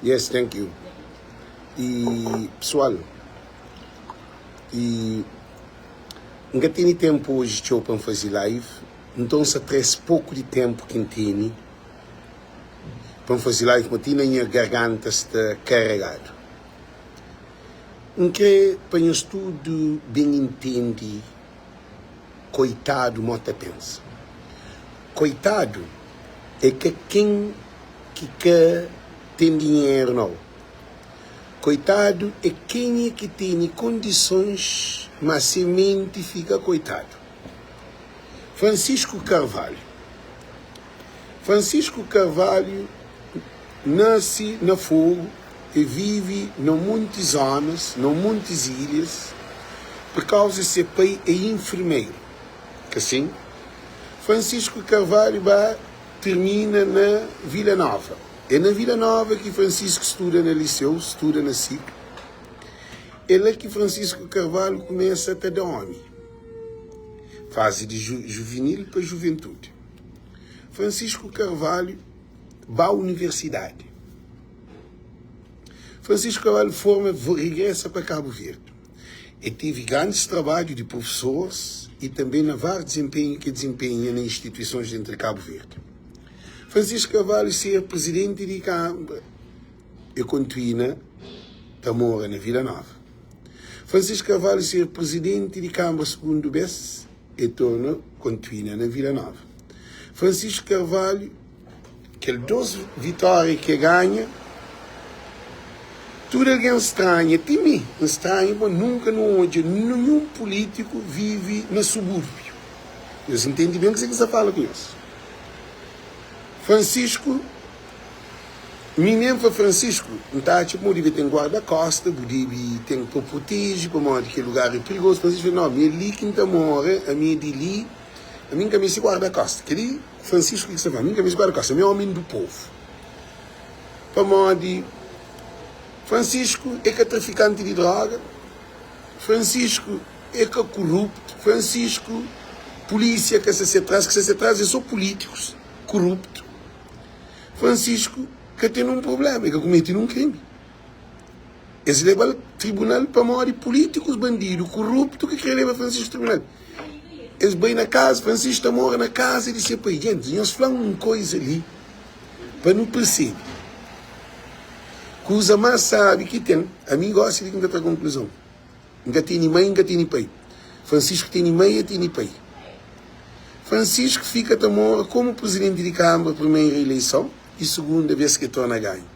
Yes, thank you. E pessoal, e N ka tene tempu oji txeu pa N faze live, nton N sa tra es poku di tempu ki N tene pa N faze live, ma ti na nha garganta sta karegadu. N kre pa nhos tudu ben intende koitadu mo ta pensa. Koitadu é ka ken ki ka ten dinheru nau. Koitadu é kenha ki tene kondisons ma se menti fika koitadu. Francisco Carvalho Francisco Carvalho nase na Fogo e vive na munti zonas, na muntis ilhas, por kauza se pai é infermeiro. Ka sin? Francisco Carvalho ba tirmina na Vila Nova. É na Vila Nova ki Francisco studa na liceu, studa na sic. É la ki Francisco Carvalho kumesa ta da omi. Fazi di juvenil pa juventude. Francisco Carvalho ba universidade. Francisco Carvalho forma, regressa pa Cabo Verde. E tive grandes trabadju di professores e também na vários desempenho ki desempenha na instituições dentro de Cabo Verde. Francisco Carvalho ser presidente di Câmara e kontuina ta mora na Vila Nova. Francisco Carvalho ser presidente di Câmara segundu bes e torna kontuina na Vila Nova. Francisco Carvalho Kel dos vitória ki e ganha, tudu algen stranha, ti mi N stranha pamodi nunka nu odja ninhun pulítiku vive na subúrbiu. Nhos intende ben kuzê ki N sta fala ku nhos. Francisco, mi nen fla Francisco, N ta atxa pamodi debe ten guarda-kosta, bu debe ten pa proteje pamodi kel lugar é perigozu. Francisco fla, no, mi é li ki N ta mora, ami é di li. Ami N ka meste guarda-kosta. Kel-li Francisco ki sta fla. Ami N ka meste guarda-kosta. Ami é ómi du povu. Pamodi Francisco é ka trafikanti di droga, Francisco é ka koruptu, Francisco pulísia ka sta se tras, ki sta se tras é sô pulítikus koruptu. Francisco ka ten nun prubléma, el ka kumete nun krimi. Es leba-l tribunal pamodi pulítikus bandidu koruptu ki krê leba Francisco tribunal. Es bai na kaza, Francisco ta mora na kaza di se pai. Gentis, nhos fla-m un koiza li pa nu persebe. Kuza más sábi ki ten, ami gósi li ki N ta tra konkluzon. N ka tene mai, N ka tene pai. Francisco tene mai, el tene pai. Francisco fika ta mora komu prizidenti di Kánmara primeira ileison i sugunda bes ki el torna ganha.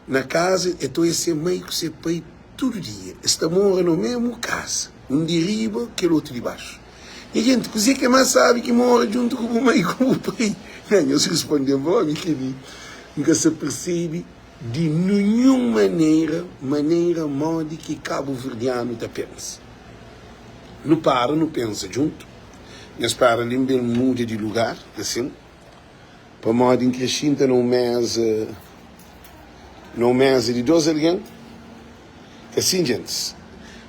Na kaza e ta oia se mai ku se pai tudu dia. Es ta mora na mésmu kaza, un di riba, kel otu di baxu. Nha jenti, kuzê ki é más sábi ki mora djuntu ku bu mai ku bu pai? Nha, nhos responde-m, Ómi, kel-li N ka sta persebe di ninhun manera, manera modi ki kabuverdianu ta pensa. Nu para, nu pensa djuntu. Nhos para li, N ben muda di lugar, asin. Pamodi N kre xinta na un méza, na un méza di dos algen. Asin, gentis,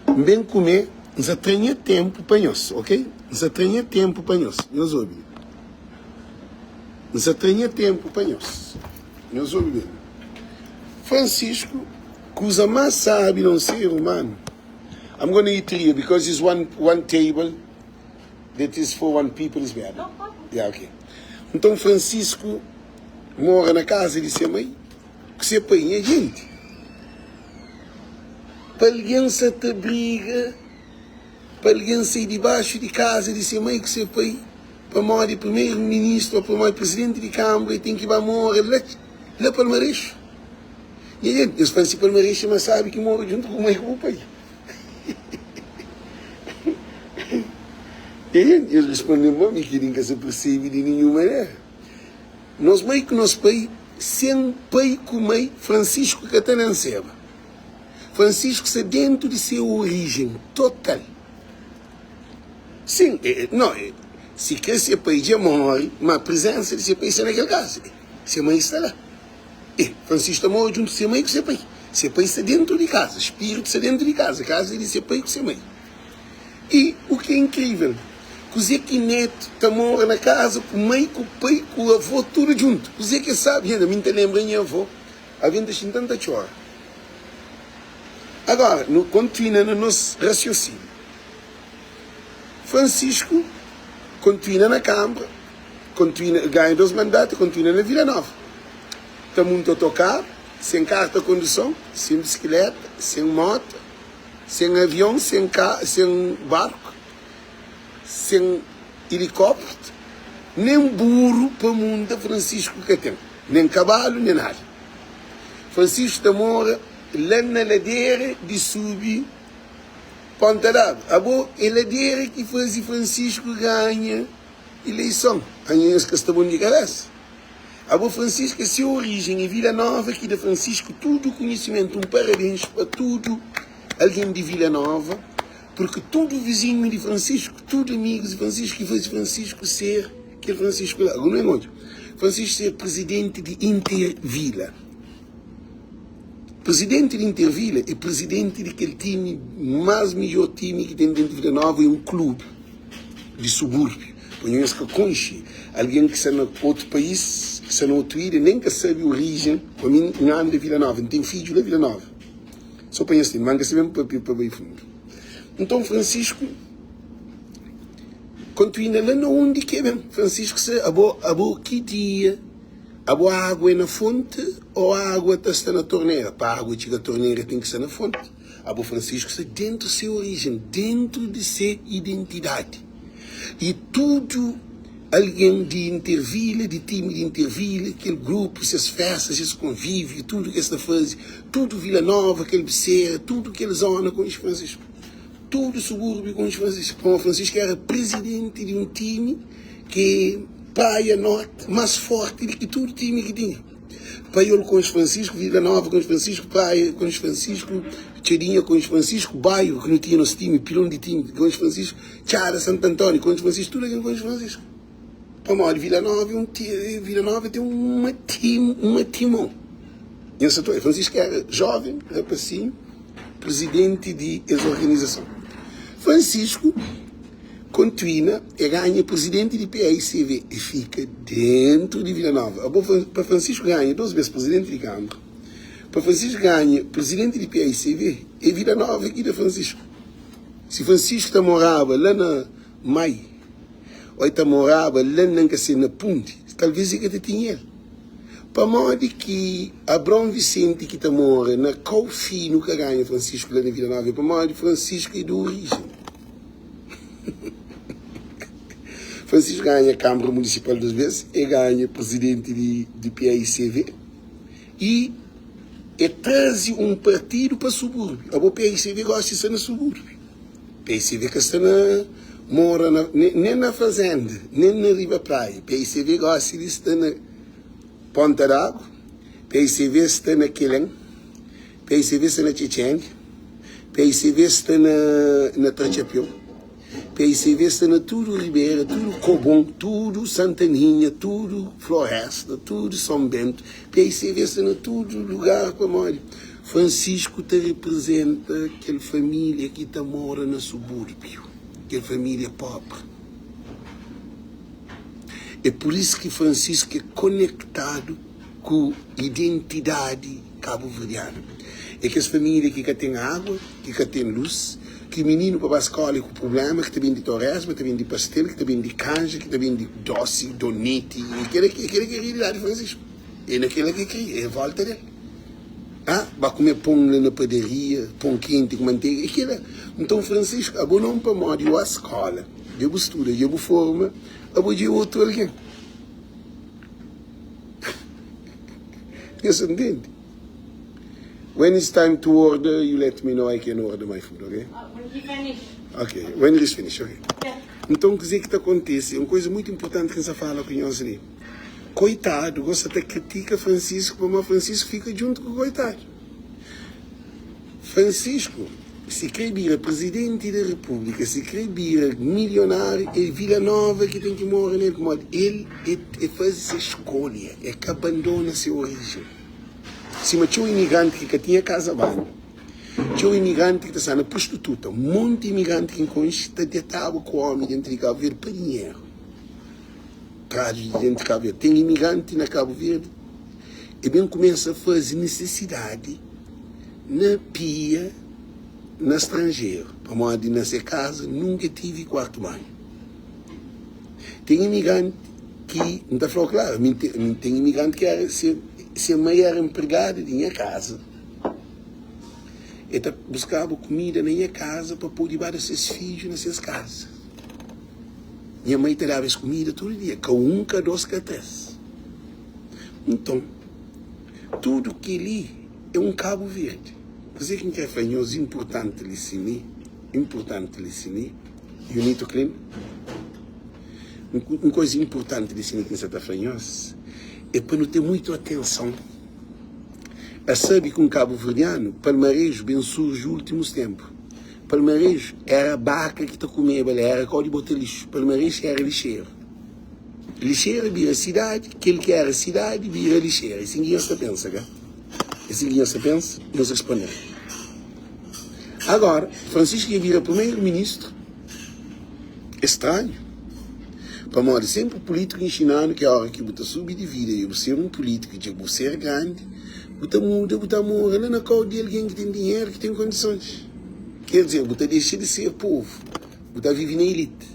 N ben kume, N sa tra nha ténpu pa nhos, ok? N sa tra nha ténpu pa nhos. Nhos obi. N sa tra nha ténpu pa nhos. Nhos obi ben. Francisco, kuza más sábi na un ser umanu. I'm gonna eat here because it's one, one table. That is for one people is better. Yeah, ok. Nton Francisco mora na casa di se mãe ku se pai. Nha gente, pa alguém sa ta briga, pa alguém sai dibaxu di casa di se mãe ku se pai, pamodi primeiro ministro ou pamodi presidente di câmara e tem ki ba mora la, la Palmarexo. Nha gente, nhos fla si Palmarexo é mais sabe ki mora djuntu ku mãe ku bu pai. E es responde-m, Bo, mi kel-li N ka sa persebe di ninhun manera. Nos mai ku nos pai, sen pai ku mai, Francisco ka ta nanseba. Francisco sta dentu di se orijen total. Sin, no, si kre se pai dja more, ma prezensa di se pai sta na kel kaza. Se mai sta la. E, Francisco ta mora djuntu se mai ku se pai. Se pai sta dentu di kaza, spiritu sta dentu di kaza, kaza é di se pai ku se mai. I u ki é inkrivel, kuzê ki netu ta mora na kaza ku mai, ku pai, ku avó, tudu djuntu. Kuzê ki es sabi? Inda mi N ta lenbra nha avó. Algen ta xinta-m ta txora. Agora, nu kontinua na nos rasiosíniu. Francisco kontinua na Kanbra, kontinua ganha dos mandatu, kontinua na Vila Nova. Ta munta otokaru, sen karta konduson, sen bisikileta, sen moto, sen avion, sen ka, sen barku, sen ilikópteru, nen buru pa munta Francisco ka ten, nen kabalu, nen nada. Francisco ta mora la na ladera di subi Ponta d'Agu. Abo é ladera ki faze Francisco ganha ileison. Anha nhos ka sta bon di kabesa. Abo Francisco é se origem é Vila Nova ki da Francisco tudo conhecimento. Um parabéns pa tudo alguém di Vila Nova porque tudo vizinho di Francisco, tudo amigos di Francisco ki faze Francisco ser kel Francisco la. Ago nu é odja Francisco ser presidente di Inter Vila. Presidente di Inter Vila é presidente di kel time más midjor time ki ten dentu Vila Nova é un clube di subúrbio. Pa nhos ka konxe algen ki sta na otu país, ki sta na otu ilha, nen ka sabe orijen. Pa mi, N anda Vila Nova, N ten fidju la Vila Nova. So pa nhos tende, ma N ka sabe N papia pa bai fundu. Nton Francisco kontinua la na undi ki e ben. Francisco se abo, abo ki dia Abo água é na fonte ou água ta sta na torneira? Pa água txiga torneira ten ki sta na fonte. Abo Francisco sta dentu se origem, dentu di se identidadi. E tudu algen di Intervila, di time di Intervila, kel grupu, ses festa, ses konvíviu, tudu ki es ta faze, tudu Vila Nova, kel Bisera, tudu kel zona konxe Francisco. Tudu subúrbiu konxe Francisco. Pamodi Francisco era prizidenti di un time ki Praia Norte más forti di ki tudu time ki tinha. Paiol konxe Francisco, Vila Nova konxe Francisco, Praia konxe Francisco, Txadinha konxe Francisco, Bairro ki nu tinha nos time, pilon di time konxe Francisco, Txada Santo António konxe Francisco, tudu algen konxe Francisco. Pamodi Vila Nova é un Vila Nova ten uma tim, uma timon. Nhos sa ta obi, Francisco era joven, rapasinhu, prizidenti di es organizason. Francisco kontinua, e ganha prizidenti di PAICV, e fika dentu di Vila Nova. Abo, pa Francisco ganha dos bes prizidenti di Kambra, pa Francisco ganha prizidenti di PAICV, é Vila Nova ki da Francisco. Si Francisco ta moraba la na Mai, ô el ta moraba la na N ka se na pundi, talvês el ka ta tinha el. Pamodi ki Abraon Visenti ki ta mora na Kau Finu ka ganha Francisco la na Vila Nova? É pamodi Francisco é di orijen. Francisco ganha Kâmara Munisipal dos bês, el ganha prizidenti di di PAICV y el traze un partidu pa subúrbiu. Abo PAICV gosi sta na subúrbiu. PICV ka sta na mora na, nen na fazenda, nen na riba praia. PICV gosi li sta na Ponta d'Agu, PICV sta na Kelen, PICV sta na Txetxengue, PICV sta na na Tratxapiu, PICV sta na tudu ribera, tudu Kobon, tudu Santaninha, tudu Floresta, tudu Son Bentu. PICV sta na tudu lugar pamodi Francisco ta reprezenta kel família ki ta mora na subúrbiu, kel família póbri. É pur isu ki Francisco é konektadu ku identidadi kabuverdianu. É kes família ki ka ten água, ki ka ten lus, ki mininu pa ba skóla é ku prubléma, ki ta bende toresma, ki ta bende pastel, ki ta bende kanja, ki ta bende dósi, doneti. É kel-la ki é realidadi di Francisco. É na kel-la ki el kria, é vólta del. Ah, ba kume pon la na padaria, pon kenti ku manteiga, é kila. Nton Francisco, abo non pamodi o a skola, dja bu studa, dja bu forma, abo dja é otu algen. Nhos ta ntende? When it's time to order, you let me know, I can order my food, ok? When he finish. Ok, when he's finish, ok. Yeah. Nton, kuzê ki ta kontise? Un kuza mutu inportanti ki N sta fala ku nhos li. Koitadu gosta ta kritika Francisco pamodi Francisco fika djuntu ku koitadu. Francisco si kre bira presidenti di república, si kre bira milionário, é Vila Nova ki ten ki mora nel pamodi el é faze se skolha, é ka abandona se origem. Sima txeu imigranti ki ka tinha kaza banhu, txeu imigranti ki ta sta na prostituta, monti imigranti ki N konxe ta detaba ku omi dentru di Kabu Verdi pa dinheru. Tradu di dentru di Kabu Verdi. Ten imigranti na Kabu Verdi. E ben kumesa faze nisisidadi na pia na stranjeru, pamodi na se kaza nunka tive kuartu banhu. Ten imigranti ki, N ta fla-u klaru, mi ten imigranti ki éra, se mai éra npregada di nha kaza, e ta buskaba kumida na nha kaza pa pode ba da ses fidju na ses kaza. Nha mai ta daba es kumida tudu dia, ka un, ka dos, ka tres. Nton, tudu kel-li é un Kabu Verdi. Kuzê ki N krê fla nhos inpurtanti li si mi, inpurtanti li si mi, you need to clean? Un koza inpurtanti li si mi ki N sa ta fla nhos é pa nu ten muitu atenson a sabe ki un kabuverdianu, Palmareju ben surji últimus ténpu. Palmareju éra baka ki ta kumeba la, éra kau di bota lixu. Palmareju éra lixeru. Lixera bira sidadi, kel ki éra sidadi bira lixera. É sin ki nhos ta pensa, ka? É sin ki nhos ta pensa? Nhos responde-m. Agora, Francisco dja bira primeru-ministru. É stranhu, pamodi senpri pulítiku inxina-nu ki óra ki bu ta subi di vida i bu ser un pulítiku dja bu ser grandi, bu ta muda, bu ta mora la na kau di algen ki ten dinheru, ki ten kondisons. Ker dizer, bu ta dexa di ser povu, bu ta vive na elite.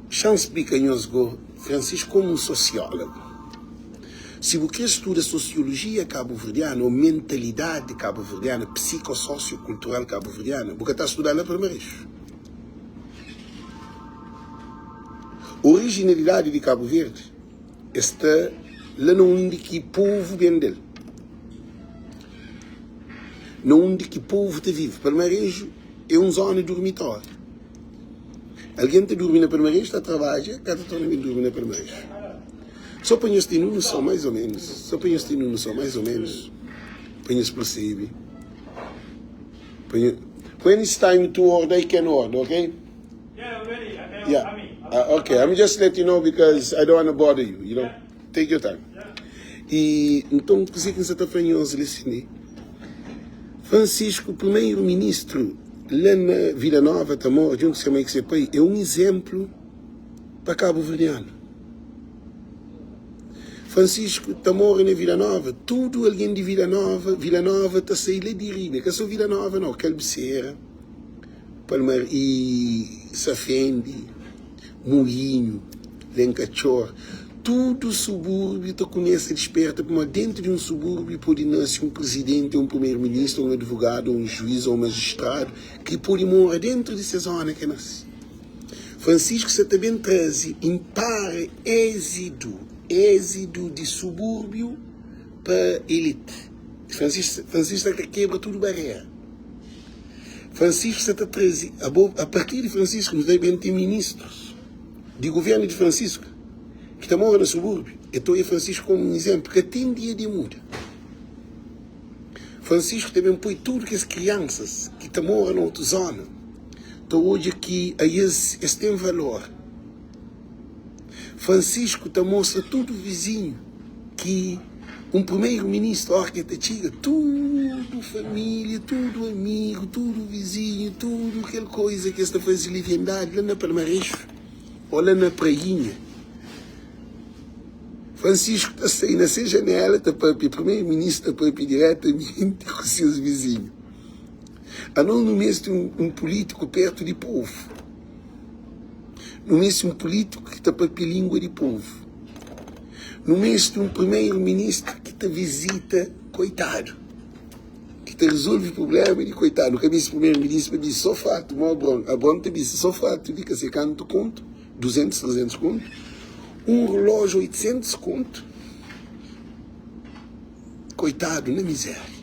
Xa-m splika nhos go, Francisco, komu un sosiólogu, si bu kre studa sosiolojia kabuverdiana ô mentalidadi kabuverdiana, psikososiokultural kabuverdiana, bu ka ta studa la Palmarexu. Orijinalidadi di Kabu Verdi e sta la na undi ki povu ben del, na undi ki povu ta vive. Palmareju é un zona durmitóriu. Algen ta durmi na Palmareju, ta trabadja, ka ta torna ben durmi na Palmareju. Só pa nhos ten un noson mais ô ménus, só pa nhos ten un noson mais ô ménus, pa nhos persebe. Pa nhos, when it's time to order, I can order, ok? Yeah, I'm ready. I can, Yeah. I'm coming. Uh, okay, I'm just let you know because I don't want to bother you, you know. Yeah. Take your time. Yeah. E nton, kuzê ki N sa ta fla nhos li si? Francisco, primeiro-ministro la na Vila Nova, ta mora djuntu se mai ku se pai, é un izénplu pa kabuverdianu. Francisco ta mora na Vila Nova, tudu algen di Vila Nova, Vila Nova ta sai la di riba, é ka so Vila Nova nau, Kalbisera, Palmar i Safendi, Muinhu, Lenkatxor, tudu subúrbiu ta kumesa disperta pamodi dentu di un subúrbiu pode nase un prizidenti, un primeru-ministru, un advogadu, un juiz ô un majistradu ki pode mora dentu di se zona ki el nase. Francisco sa ta ben traze inpara ézidu, ézidu di subúrbiu pa elite. Francisco, Francisco sa ta kebra tudu barera. Francisco sa ta traze, abo, a partir di Francisco nu ta ben ten ministrus di governu di Francisco ki ta mora na subúrbiu. E ta oia Francisco komu un izénplu, ka ten dia di muda. Francisco ta ben poi tudu kes kriansas ki ta mora na otu zona ta odja ki aes es ten valor. Francisco ta mostra tudu vizinhu ki un primeru ministru ora ki el ta txiga, tudu familia, tudu amigu, tudu vizinhu, tudu kel koiza ki es ta faze liviandadi la na Palmarexu o la na Prainha. Francisco ta sai na se janela ta papia, primeru ministru ta papia diretamenti ku ses vizinhu. Anos nu meste un pulítiku pertu di povu. Nu meste un pulítiku ki ta papia língua di povu. Nu meste un primeru-ministru ki ta vizita koitadu, ki ta rezolve prubléma di koitadu. Nu ka meste primeru-ministru pa bisti sô fratu, má Abron. Abron ta bisti sô fratu di ka se kantu kontu, 200, 300 kontu, un relójiu 800 kontu. Koitadu na miséria.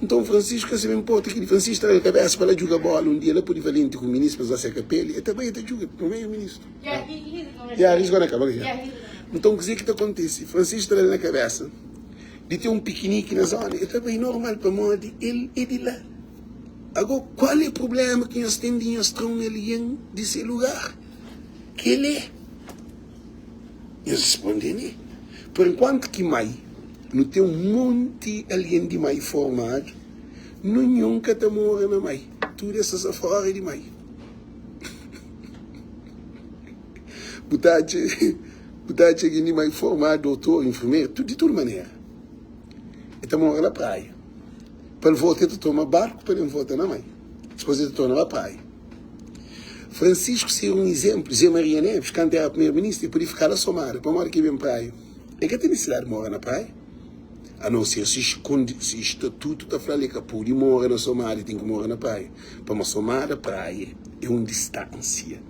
Nton Francisco ka sabe nporta ki di Francisco tra kabesa pa la djuga bola un dia la pudi valenti ku ministru pa seka peli e ta bai e ta djuga primeiro ministru. Yeah, he, he's gonna Yeah, he's gonna come. Okay. Yeah, he's gonna Nton kuze ki ta kontise? Francisco tra na kabesa di ten un pikiniki na zona, e ta bai normal pamodi el é di la. Ago kual é problema ki nhos ten di nhos tra un algen di se lugar? Kel é. Nhos responde-m, Por enkuantu ki mai nu ten un monti algen di mai formadu, ninhun ka ta mora na mai, tudu es sta fora di mai. Bu ta atxa? Bu ta atxa algen di mai formadu, doutor, infermeru, tudu di tudu manera. E ta mora la praia. Pa el volta, el ta toma barku pa el volta na mai. Dipôs el ta torna ba praia. Francisco ser un izénplu. Zé Maria Neves, kantu éra primeru-ministru, el podia fika la Somada. Pamodi ki el ben praia? El ka ten nisisidadi di mora na praia. A non ser si si statutu ta fla-l el ka pode mora na Somada, el ten ki mora na praia. Pamodi Somada, praia é un distánsia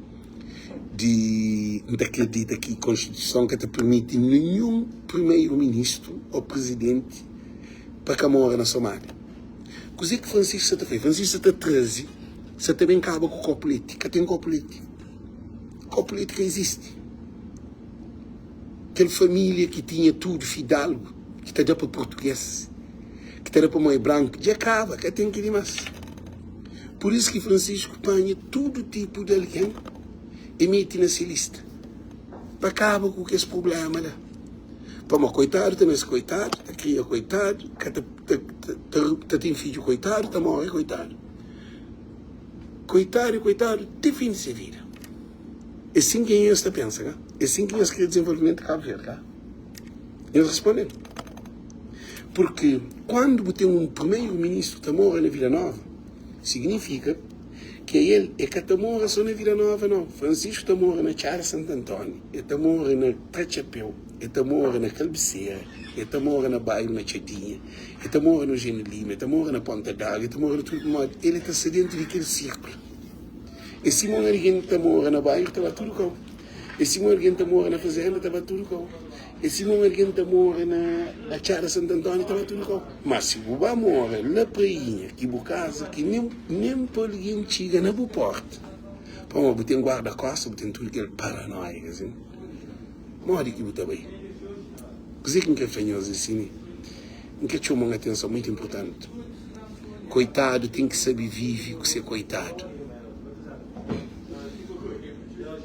di. N ta kridita ki konstituison ka ta permiti ninhun primeru-ministru ô prizidenti pa ka mora na Somada. Kuzê ki Francisco sa ta fla? Francisco sa ta traze, sa ta ben kaba ku kopu leti. Ka ten kopu leti. Kopu leti ka izisti. Kel família ki tinha tudu fidalgu, ki ta da pa purtugês, ki ta da pa moi branku, dja kaba, ka ten kel-li más. Pur isu ki Francisco panha tudu tipu di algen e mete na se lista, pa kaba ku kes prubléma la. Pamodi koitadu ta nase koitadu, ta kria koitadu, ka ta ta ten fidju koitadu, ta móre koitadu. Koitadu e koitadu ti fin di se vida. É sin ki nhos ta pensa, ka? É sin ki nhos kre dizenvolvimentu di Kabu Verdi, ka? Nhos responde-m. Purki kuandu bu ten un primeru-ministru ta mora na Vila Nova, signifika ki el e ka ta mora so na Vila Nova, nau. Francisco ta mora na Txada Santu Antóniu, e ta mora na Tratxapeu, e ta mora na Kalbisera, e ta mora na bairu na Txadinha, e ta mora na Eugênio Lima, e ta mora na Ponta d'Água, e ta mora na tudu. Pamodi el ta sta dentu di kel sirkulu. É sima un algen ta mora na bairu ta ba tudu kau. É sima un algen ta mora na fazenda ta ba tudu kau. É sima un algen ta mora na Txada Santu Antóniu ta ba tudu kau. Má si bu ba mora la Prainha ki bu kaza ki nen nen pa algen txiga na bu pórta pamodi bu ten guarda-kósta bu ten tudu kel paranóia asin modi ki bu ta bai? Kuzê ki N krê fla nhos di si mi? N krê txoma un atenson mutu inportanti. Koitadu ten ki sabe vive ku se koitadu.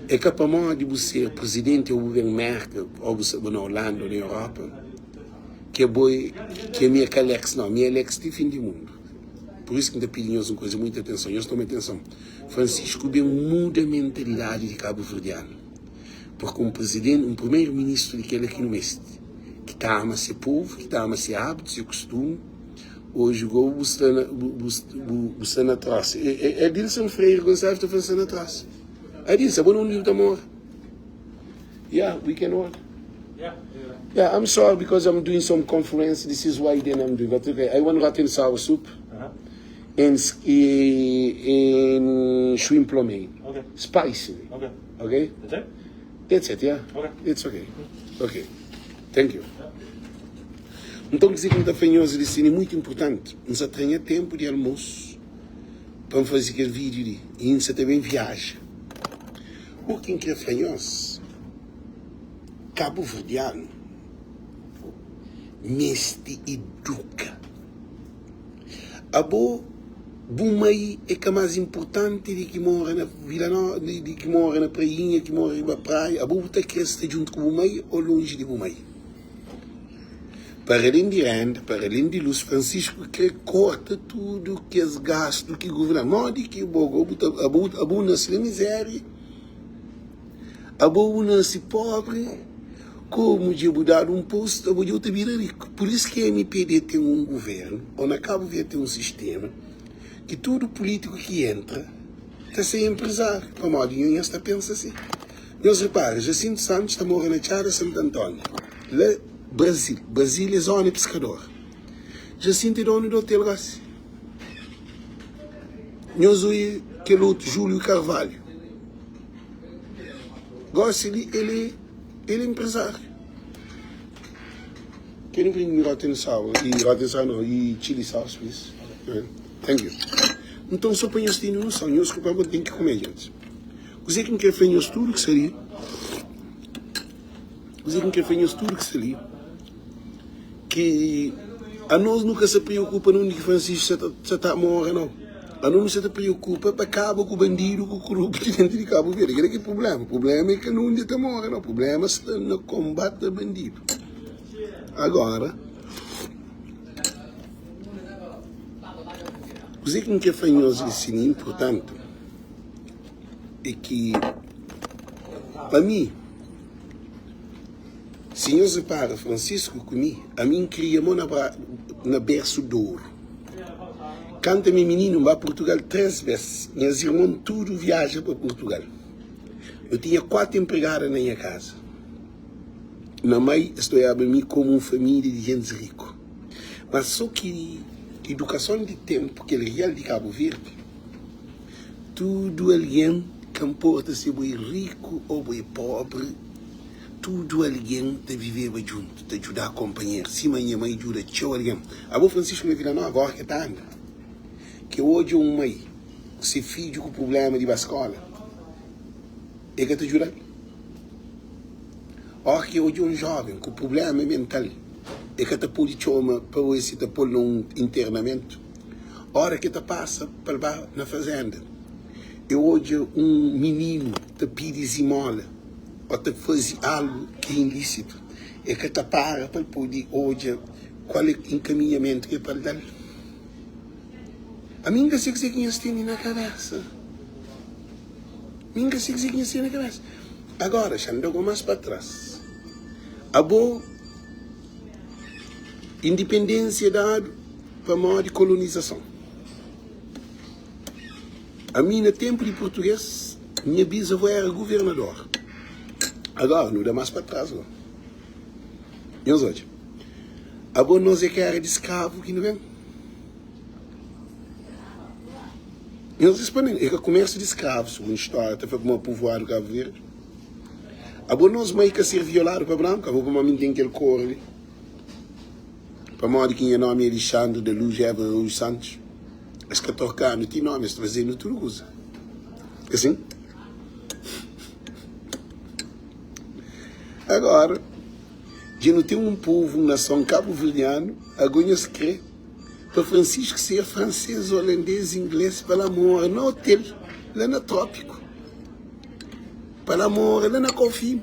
É ka pamodi bu ser prizidenti ô bu ben Merka ô bu sta na Holanda ô na Europa ki abo é ki ami é ka Alex nau. Ami é Alex ti fin di mundu. Pur isu ki N ta pidi nhos un kuza, muita atenson. Nhos toma atenson. Francisco ben muda mentalidadi di kabuverdianu. Purki un prizidenti, un primeru ministru di kel-la ki nu meste, ki ta ama se povu, ki ta ama se abitu, se kustumu. Oji go bu sta na bu, bu, bu, bu sta na trosa. Adilson Freire Gonçalves ta fla sta na trosa. Adilson, abo na undi bu ta mora? Yeah, we can order. Yeah. Yeah, I'm sorry because I'm doing some conference. This is why then I'm doing. But okay, I want rotten sour soup Uh-huh. and and shrimp lo mein. Okay. Spicy. Okay. Okay? That's it? That's it, yeah. Okay. It's okay. Okay. Thank you. Nton, kuzê ki N ta fla nhos li sin é mutu inportanti. N sa tra nha ténpu di almosu pa N faze kel vídiu li i N sa ta ben viaja. U ki N krê fla nhos, kabuverdianu meste iduka. Abo, bu mai é ka más inportanti di ki mora na Vila Nova, di ki mora na Prainha, ki mora riba praia. Abo bu ta krê sta djuntu ku bu mai ô lonji di bu mai? Para alén di renda, para alén di lus, Francisco kre korta tudu kes gastu ki governanti. Modi ki bo go bu ta abo abo bu nasi na mizeria, abo bu nasi pobri, komu dja bu dadu un postu, abo dja bu ta bira riku. Pur isu ki mpd ten un governu, o na Kabu Verdi ten un sistema ki tudu pulitiku ki entra ta ser enprezáriu. Pamodi nho nhos ta pensa si. Nhos repara, Jacinto Santos ta mora na Txada Santo António, la Brasil. Brasil é zona piskador. Jacinto é donu di hotel gosi. Nhos oia kel otu Júlio Carvalho. Gosi li el é el é empresário. Can you bring me rotten sour e rotten sour no e chili sauce please? Thank you. Nton só pa nhos tene noção, nhos ku pa ten ki kume gente. Kuzê ki N krê fla nhos tudu ki sta li? Kuzê ki N krê fla nhos tudu ki sta li? Ki anos nu ka sta preokupa na undi ki Francisco sa ta, sa ta mora, nau. Anos nu sa ta preokupa pa kaba ku bandidu ku koruptu dentru di Kabu Verdi. Kila ki prubléma. Prubléma é ka na undi el ta mora, nau. Prubléma sta na konbate bandidu. Agora, kuzê ki N krê fla nhos li sin é inportanti. É ki pa mi. Si nhos repara Francisco ku mi, ami N kria mo na na bersu d'oru. Kantu ami mininu N ba Purtugal 3 bes. Nhas irmon tudu viaja pa Purtugal. Nu tinha 4 enpregada na nha kaza. Na mai es ta oiaba mi komu un família di gentis riku. Mas so ki idukason di tenpu kel rial di Kabu Verdi, tudu algen ka nporta si bo é riku o bo é pobri, tudu algen ta viveba djuntu, ta djuda konpanheru, sima nha mai djuda txeu algen. Abo Francisco na Vila Nova, ora ke ta anda, ke odja un mai ku se fidju ku prublema di ba skola, e ka ta djuda-l? Ora ke odja un joven ku prublema mental, e ka ta pode txoma pa oe si ta pô-l na un internamentu? Ora ke ta pasa pa-l ba na fazenda, e odja un mininu ta pidi zimola o ta faze algu ki é inlisitu, e ka ta para pa-l pode odja kual é enkaminhamentu ki é pa-l da-l? Ami N ka se kuzê ki nhos tene na kabésa. Mi N ka se kuzê ki nhos tene na kabésa. Agora, xa N da go más pa tras. Abo, indipendénsia dadu pamodi kolonizason. Ami, na ténpu di purtugês, nha bizavó éra governador. Agora, nu da más pa tras go. Nhos odja. Abo, nos é ka éra di skravu ki nu ben? Nhos responde-m, é ka kumérsiu di skravus, sugundu stória ta fla kuma povuadu Kabu Verdi. Abo nos mai ka ser violadu pa branku? Abo pamodi mi N ten kel kor li? Pamodi ki nha nomi é Alexandre da Luz Eva Araújo Santos? Es ka troka-nu ti nomi, es ta faze-nu tudu kuza. É sin? Agora, dja nu ten un povu, un nason kabuverdianu, ago nhos kre pa Francisco ser fransês, olandês, inglês pa la mora na hotel la na trópico, pa la mora la na Cofim.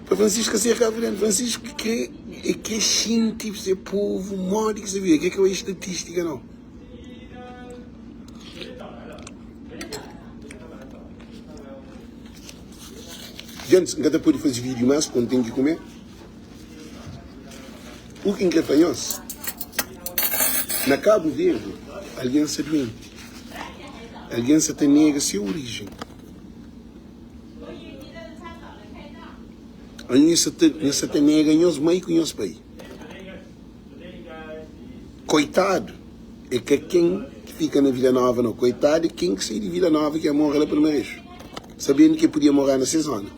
Pa Francisco ka ser kabuverdianu, Francisco kre e kre xinti se povu modi ki sa vive, kre ka bai estatística não. Gentis, N ka ta pode faze vídeo más, pon ten ki kume. U ki N kre fla nhos, na Kabu Verdi algen sta duenti, algen sta ta nega se orijen. Algen sta ta, nhos sta ta nega nhos mai ku nhos pai. Koitadu é ka ken ki fika na Vila Nova nau, koitadu é ken ki sai di Vila Nova ki mora la Palmarexu, sabendu ki el podia mora na se zona.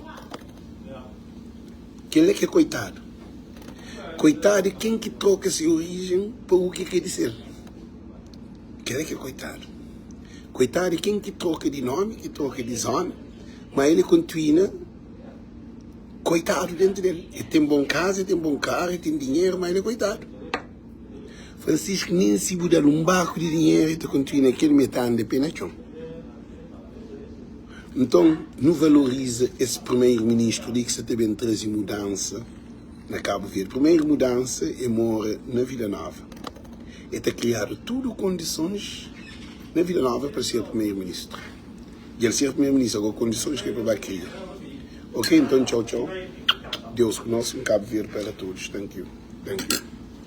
Kel-la ki é koitadu. Koitadu é ken ki troka se orijen pa u ki ka di sel. Kel-la ki é koitadu. Koitadu é ken ki troka di nomi, ki troka di zona, ma el kontinua koitadu dentu del. El ten bon kaza, el ten bon karu, el ten dinheru, ma el é koitadu. Francisco, nen si bu da-l un baku di dinheru, el ta kontinua kel mi, el ta anda pe na txon. Nton, nu valoriza es Primeru-Ministru li ki sa ta ben traze mudansa na Kabu Verdi. Primeru mudansa é mora na Vila Nova. E ta kriadu tudu kondisons na Vila Nova pa ser Primeru-Ministru. Dja el ser Primeru-Ministru, agora kondisons ki é pa ba kria. Ok, nton txau txau. Deus ku nos, un Kabu Verdi para todos. Thank you. Thank you.